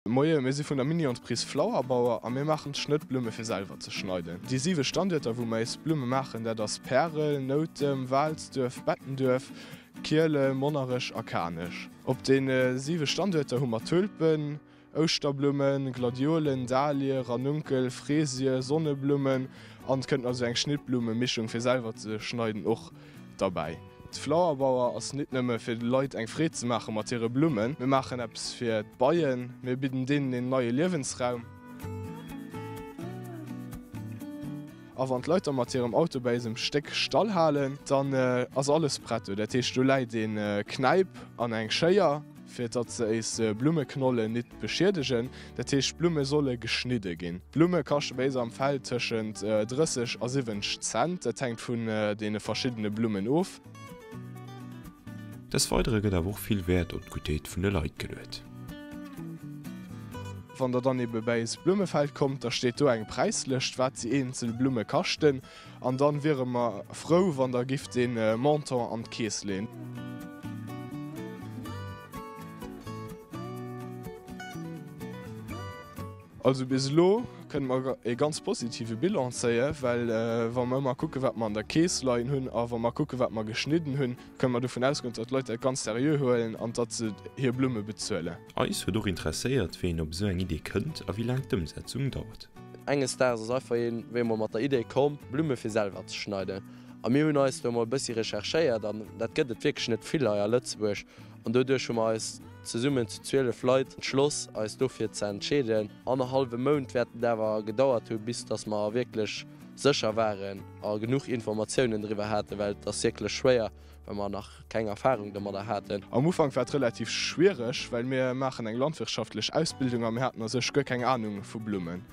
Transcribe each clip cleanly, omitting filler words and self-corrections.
Moie, mir si vun der Mini-Entreprise Flowerbauer a mir maachen d'Schnëttblumme fir selwer ze schneiden. Déi 7 Standuerter wou mer eis Blumme maachen, dat ass Pärel, Noutem, Waalsduerf, Bettenduerf, Kielen, Monnerech a Kanech. Op deene 7 Standuerter hu mer Tulpen, Ouschterblummen, Gladiolen, Dahlie, Ranunkel, Freesie, Sonneblummen an et kënnt nach esou eng Schnittblummemischung fir selwer ze schneiden och derbäi. D'Flowerbauer ass nit nëmme fir de Leit eng Freed ze maache mat hire Blummen. Mir maachen eppes fir d'Beien, mir bidden deenen een neie Liewensraum. A wann d'Leit da mat hirem Auto bäi eisem Stéck stall halen, dann ass alles prett do. Dat heescht, do läit ee Knäip an eng Schéier, fir datt se éis Blummeknollen nit beschiedegen. Dat heescht, d'Blumme solle geschnidde ginn. D'Blumme kaschte bei éis am Feld tëschent 30 a 70 Cent, dat hänkt vun deene verschiddene Blummen of. Des Weidere gëtt awer och vill Wäert op d'Guttheet vun de Leit geluet. Wann der dann ebe bäi eis Blummefeld kommt, da steet do eng Präislëscht, wat déi eenzel Blumme kaschten. An dann wiere mer frou, wann der gifft dee Montant an d'Keess leen. Also bis elo kënne mer e ganz positive Bilan zéien, well wa mer ëmmer kucken, wat mer an der Keess leien hunn a wa mer kucken, wat mer geschnidden hunn, kënne mer dovun ausgoen, datt d'Leit dat ganz seriö huelen an datt se hir Blumme bezuelen. Eis huet och interesséiert, wéi een op esou eng Idee kënnt a wéi laang d'Ëmsetzung dauert. Enges Daags ass einfach een wéi emol mat der Idee komm, Blumme fir selwer ze schneiden. A mir hunn eis do emol e bëssi recherchéiert an dat gëtt et wierklech net vill hei a Lëtzebuerg. An doduerch hu mer eis zesummen zu 12 Leit entschloss, eis dofir ze entscheeden. Annerhallwe Mount wäert et awer gedauert hu bis datt mer wierklech sécher waren a genuch Informatiounen driwwer haten, well et ass wierklech schwéier, well mer nach keng Erfahrung domadder haten. Am Ufank war et relativ schwiereg, well mir maachen eng landwirtschaftlech Ausbildung a mir haten a sech guer keng Anung vu Blummen.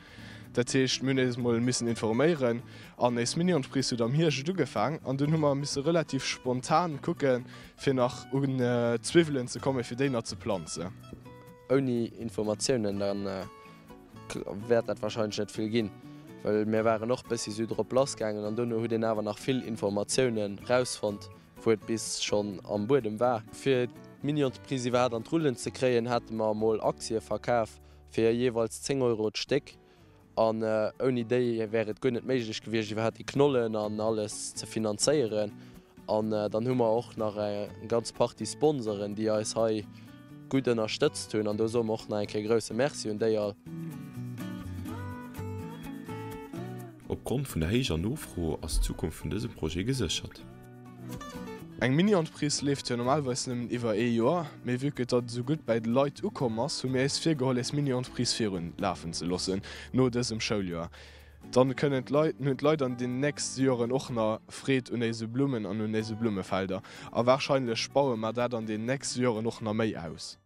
Dat heescht, mir hunn eis emol missen informéieren an éis Mini-Entreprise huet am Hierscht ugefaang an dunn hu mer misse relativ spontan kucke fir nach un d'Zwiwwelen ze kommen, fir déi nach ze planzen. Ouni Informatiounen, da wäert dat wahrscheinlech net vill ginn, well mir waren och bëssi sou drop lass gaangen an dono huet een awer nach vill Informatiounen rausfonnt, wou et bis schonn am Buedem war. Fir d'Mini-Entreprise iwwerhaapt an d'Rullen ze kréien, hate mer emol Aktie verkaf fir jeeweils 10 Euro d'Stéck an ouni déi wär et guer net méiglech gewiescht iwwerhaapt déi Knollen an alles ze finanzéieren. An dann hu mer och nach eng ganz Partie Sponsoren, déi eis hei gutt ënnerstëtzt hunn. An do soe mer och nach eng Kéier e grousse Merci un déi all. Opgrond vun der héijer Nofro ass d'Zukunft vun dësem Projet geséchert. Eng Mini-Entreprise leeft jo normalerweis nëmmen iwwer ee Joer, mee vue que datt et esou gutt bäi de Leit ukomm ass, hu mir éis virgeholl éis Mini-Entreprise virun lafen ze loossen no dësem Schouljoer. Dann kënnen d'Leit, hunn d'Leit an den nächste Joren och nach Freed un éise Blummen an un éise Blummefelder. A wahrscheinlech baue mer dat an den nächste Joren och nach méi aus.